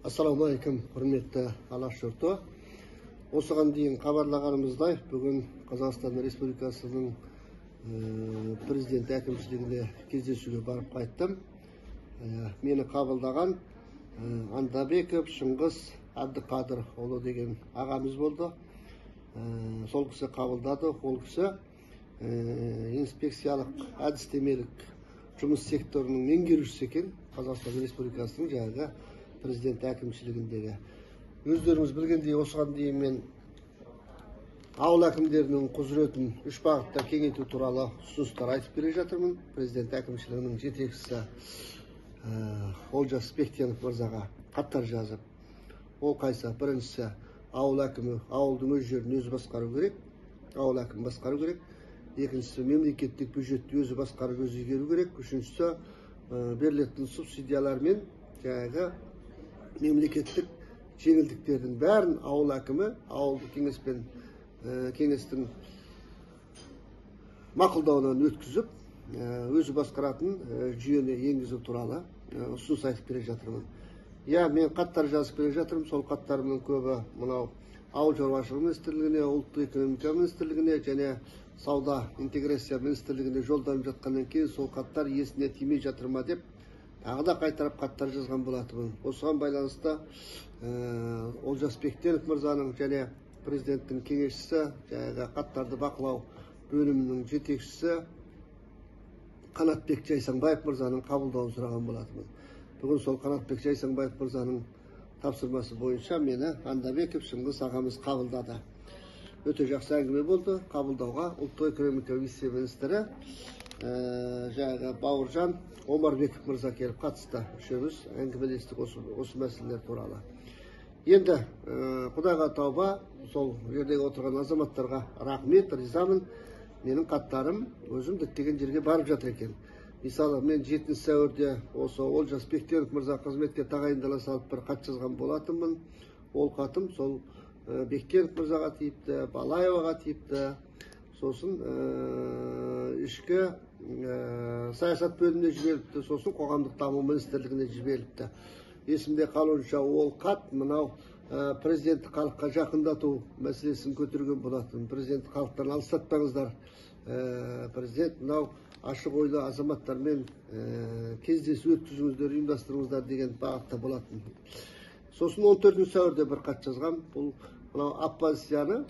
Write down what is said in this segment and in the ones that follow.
Ассалаумағалейкум, құрметті Алаш жұрты. Осыған дейін хабарлағанымыздай, бүгін Қазақстан Республикасының президенті әкімшілігіне кездесуге барып қайттым. Мені қабылдаған Андабеков Шыңғыс Әбдіқадырұлы деген ағамыз болды. Сол кісі қабылдады. Ол кісі инспекциялық әдістемелік жұмыс секторының меңгерушісі екен, Қазақстан Республикасының жаңағы президент әкімшілігіндегі. Өздеріңіз білгендей, осыған дейін мен ауыл әкімдерінің құзыретін үш бағытта кеңейту туралы ұсыныстар айтып келе жатырмын. Президент әкімшілігінің жетекшісі Олжас Бектенов мырзаға хаттар жазып, ол қайсы? Біріншісі, ауыл әкімі ауылдың өз жерін өзі басқару керек, ауыл әкімі басқару керек. Екіншісі, мемлекеттік бюджетті өзі басқарып, өзі игеру керек. Үшіншісі, берілетін субсидиялар мен жаңағы мемлекеттік жеңілдіктердің бәрін ауыл әкімі ауылдық кеңеспен кеңестің мақұлдауынан өткізіп, өзі басқаратын жүйені енгізу туралы ұсыныс айтып келе жатырмын. Иә, мен хаттар жазып келе жатырмын. Сол хаттарымның көбі мынау ауыл шаруашылығы министрлігіне, ұлттық экономика министрлігіне және сауда интеграция министрлігіне жолданып жатқаннан кейін, сол хаттар иесіне тимей жатыр ма деп тағы да қайтарып хаттар жазған болатынмын. Осыған байланысты Олжас Бектенов мырзаның және президенттің кеңесшісі, жаңағы хаттарды бақылау бөлімінің жетекшісі Қанатбек Жайсаңбаев мырзаның қабылдауын сұраған болатынмын. Бүгін сол Қанатбек Жайсаңбаев мырзаның тапсырмасы бойынша мені Андабеков Шыңғыс ағамыз қабылдады. Өте жақсы әңгіме болды. Қабылдауға ұлттық экономика вице-министрі жаңағы Бауыржан Омарбеков мырза келіп қатысты. Үшеуміз әңгімелестік осы мәселелер туралы. Енді Құдайға тауба, сол жердегі отырған азаматтарға рахмет, ризамын. Менің хаттарым өзім діттеген жерге барып жатыр екен. Мысалы, мен 7 сәуірде осы Олжас Бектенов мырза қызметке тағайындала салып бір хат жазған болатынмын. Ол хатым сол Бектенов мырзаға тиіпті, Балаеваға тиіпті, сосын ішкі саясат бөліміне жіберіліпті, сосын қоғамдық даму министрлігіне жіберіліпті. Есімде қалуынша, ол хат мынау президентті халыққа жақындату мәселесін көтерген болатын. Президентті халықтан алыстатпаңыздар, президент мынау ашық ойлы азаматтармен кездесу өткізіңіздер, ұйымдастырыңыздар деген бағытта болатын. Сосын 14 сәуірде бір хат жазғам. Бұл мынау оппозицияны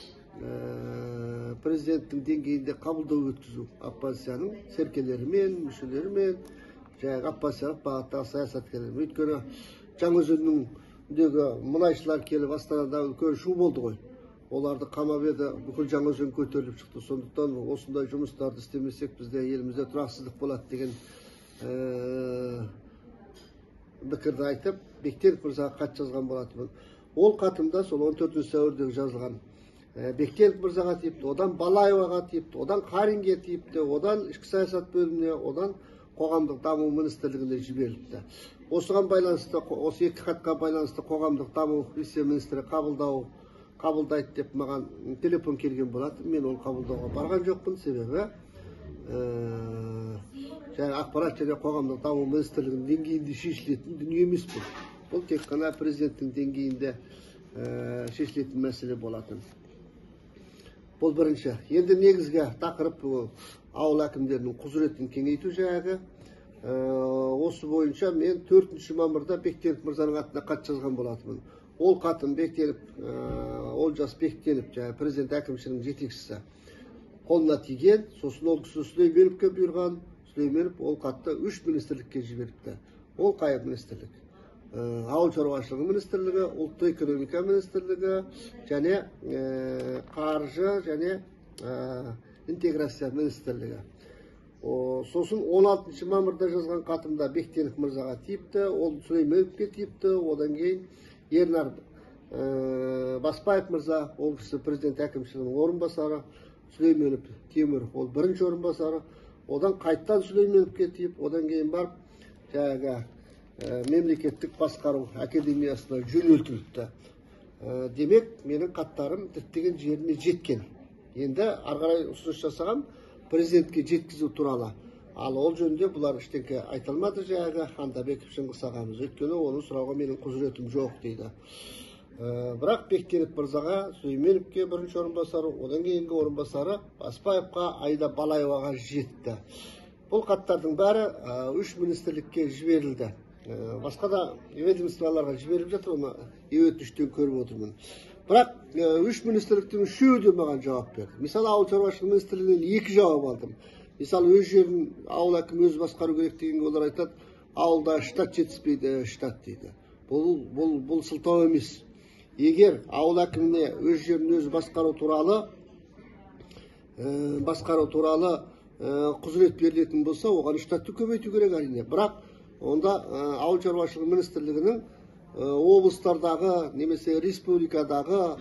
президенттің деңгейінде қабылдау өткізу, оппозицияның серкелерімен, мүшелерімен, жаңағы оппозициялық бағыттағы саясаткерлермен. Өйткені Жаңаөзеннің мұнайшылар келіп Астанада үлкен шу болды ғой. Оларды қамап еді, бүкіл Жаңаөзен көтеріліп шықты. Сондықтан осындай жұмыстарды істемесек, бізде елімізде тұрақсыздық болады деген пікірді айтып, Бектенов мырзаға хат жазған болатынмын. Ол хатымда сол 14 сәуірдегі жазылған Бектенов мырзаға тиіпті, одан Балаеваға тиіпті, одан Қаринге тиіпті, одан ішкі саясат бөліміне, одан қоғамдық даму министрлігіне жіберіліпті. Осыған байланысты, осы екі хатқа байланысты қоғамдық даму вице-министрі қабылдайды деп маған телефон келген болатын. Мен ол қабылдауға барған жоқпын, себебі жаңағы ақпарат және қоғамдық даму министрлігінің деңгейінде шешілетін дүние емес бұл. Бұл тек қана президенттің деңгейінде шешілетін мәселе болатын. Бұл бірінші. Енді негізгі тақырып бұл ауыл әкімдерінің құзыретін кеңейту жағы. Осы бойынша мен 4 мамырда Бектенов мырзаның атына хат жазған болатынмын. Ол хатын Бектенов, Олжас Бектенов, жаңағы президент әкімшілігінің жетекшісі, қолына тиген. Сосын ол кісі Сүлейменовке бұйырған. Сүлейменов ол хатты үш министрлікке жіберіпті. Ол қай министрлік? Ауыл шаруашылығы министрлігі, ұлттық экономика министрлігі және қаржы және интеграция министрлігі. Сосын 16 мамырда жазған хатымда Бектенов мырзаға тиіпті, ол Сүлейменовке тиіпті. Одан кейін Ернар Баспаев мырза, ол кісі президент әкімшілігінің орынбасары, Сүлейменов Темір, ол бірінші орынбасары. Одан қайттан Сүлейменовке тиіп, одан кейін барып жаңағы мемлекеттік басқару академиясына жөнелтіліпті. Демек, менің хаттарым діттеген жеріне жеткен. Енді ары қарай ұсыныс жасаған президентке жеткізу туралы. Ал ол жөнінде бұлар ештеңке айта алмады жаңағы Андабеков Шыңғыс ағамыз. Өйткені оны сұрауға менің құзыретім жоқ дейді. Бірақ Бектенов мырзаға, Сүлейменовке бірінші орынбасары, одан кейінгі орынбасары Баспаевқа, Айда Балаеваға жетті. Бұл хаттардың бәрі 3 министрлікке жіберілді. Басқа да ведомстволарға жіберіліп жатыр, оны өтініштен көріп отырмын. Бірақ 3 министрліктің үшеуі де маған жауап берді. Мысалы, ауыл шаруашылығы министрлігінен 2 жауап алдым. Мысалы, өз жерін ауыл әкімі өзі басқару керек дегенге олар айтады, ауылда штат жетіспейді, штат дейді. Бұл сылтау емес. Егер ауыл әкіміне өз жерін өзі басқару туралы құзырет берілетін болса, оған штатты көбейту керек әрине. Бірақ онда ауыл шаруашылығы министрлігінің облыстардағы немесе республикадағы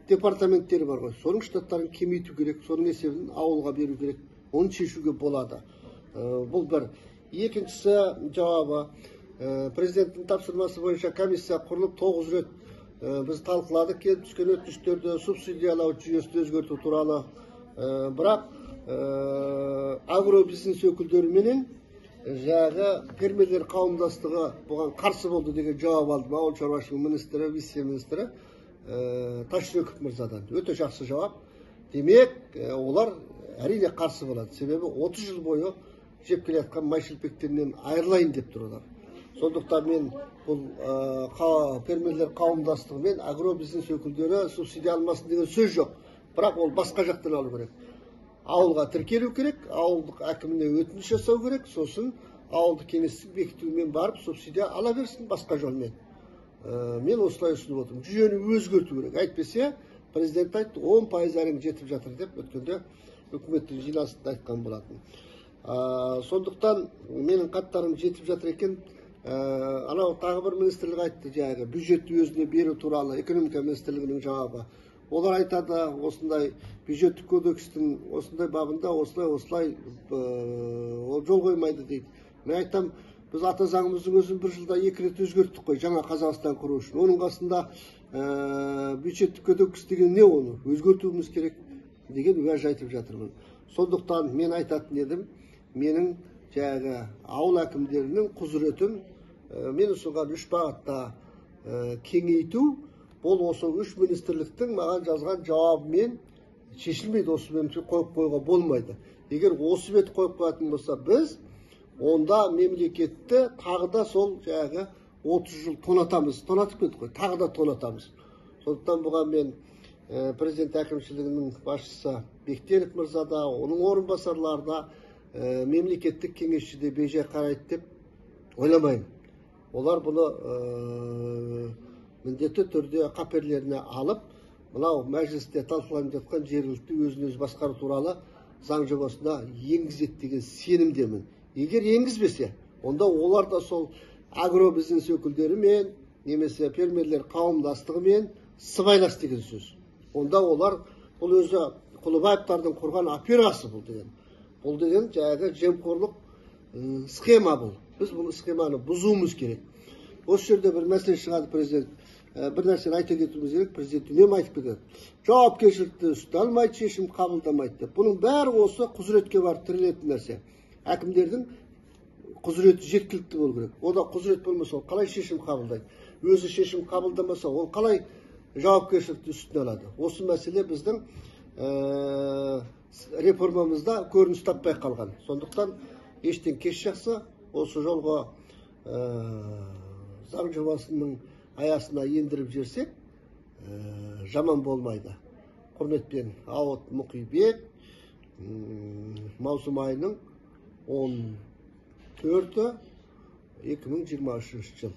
департаменттері бар ғой, соның штаттарын кемейту керек, соның есебін ауылға беру керек, оны шешуге болады. Бұл бір. Екіншісі жауабы, президенттің тапсырмасы бойынша комиссия құрылып 9 рет біз талқыладық келіп түскен өтініштерді, субсидиялау жүйесін өзгерту туралы. Бірақ агробизнес өкілдеріменен жаңағы фермерлер қауымдастығы бұған қарсы болды деген жауап алдым ауыл шаруашылығы министрі, вице-министрі Тасжүреков мырзадан. Өте жақсы жауап. Демек, олар әрине қарсы болады. Себебі 30 жыл бойы жеп келе жатқан май шелпектерінен айырылайын деп тұр олар. Сондықтан мен бұл фермерлер қауымдастығы мен агробизнес өкілдері субсидия алмасын деген сөз жоқ. Бірақ ол басқа жақтан алу керек. Ауылға тіркелу керек, ауылдық әкіміне өтініш жасау керек, сосын ауылдық кеңестің бекітуімен барып субсидия ала берсін басқа жолмен. Мен осылай ұсынып отырмын. Жүйені өзгерту керек. Әйтпесе, президент айтты, 10% әрең жетіп жатыр деп өткенде үкіметтің жиналысында айтқан болатын. Сондықтан менің хаттарым жетіп жатыр екен. Анау тағы бір министрлік айтты, жаңағы бюджетті өзіне беру туралы экономика министрлігінің жауабы. Олар айтады, осындай бюджеттік кодекстің осындай бабында осылай ол жол қоймайды дейді. Мен айтам, біз ата заңымыздың өзін бір жылда 2 рет өзгерттік қой, жаңа Қазақстан құру үшін. Оның қасында бюджеттік кодекс деген не, оны өзгертуіміз керек деген уәж айтып жатырмын. Сондықтан мен айтатын едім, менің жаңағы ауыл әкімдерінің құзыретін мен ұсынған 3 бағытта кеңейту, бұл осы 3 министрліктің маған жазған жауабымен шешілмейді, осы бетті қойып қоюға болмайды. Егер осы бет қойып қоятын болса, біз онда мемлекетті тағы да сол жаңағы 30 жыл тонатамыз, тонатып кеттік қой, тағы да тонатамыз. Сондықтан бұған мен президент әкімшілігінің басшысы Бектенов мырза да, оның орынбасарлары да, мемлекеттік кеңесші де бейжай қарайды деп ойламаймын. Олар бұны міндетті түрде қаперлеріне алып, мынау мәжілісте талқыланып жатқан жергілікті өзін өзі басқару туралы заң жобасына енгізеді деген сенімдемін. Егер енгізбесе, онда олар да сол агробизнес өкілдерімен немесе фермерлер қауымдастығымен сыбайлас деген сөз. Онда олар, бұл өзі Құлыбаевтардың құрған операсы бұл деген. Бұл деген жаңағы жемқорлық схема бұл. Біз бұл схеманы бұзуымыз керек. Осы жерде бір мәселе шығады, президент. Бір нәрсені айта кетуіміз керек, президент үнемі айтып кетеді. Жауапкершілікті ұсталмайды, шешім қабылдамайды деп. Бұның бәрі осы құзыретке барып тірелетін нәрсе. Әкімдердің құзыреті жеткілікті болу керек. Онда құзырет болмаса, ол қалай шешім қабылдайды? Өзі шешім қабылдамаса, ол қалай жауапкершілікті үстіне алады? Осы мәселе біздің реформамызда көрініс таппай қалған. Сондықтан ештен кеш жақсы, осы жолға заң жобасының аясына ендіріп жіберсек, жаман болмайды. Құрметпен, Ауыт Мұқибек, маусым айының 14-і 2023 жыл.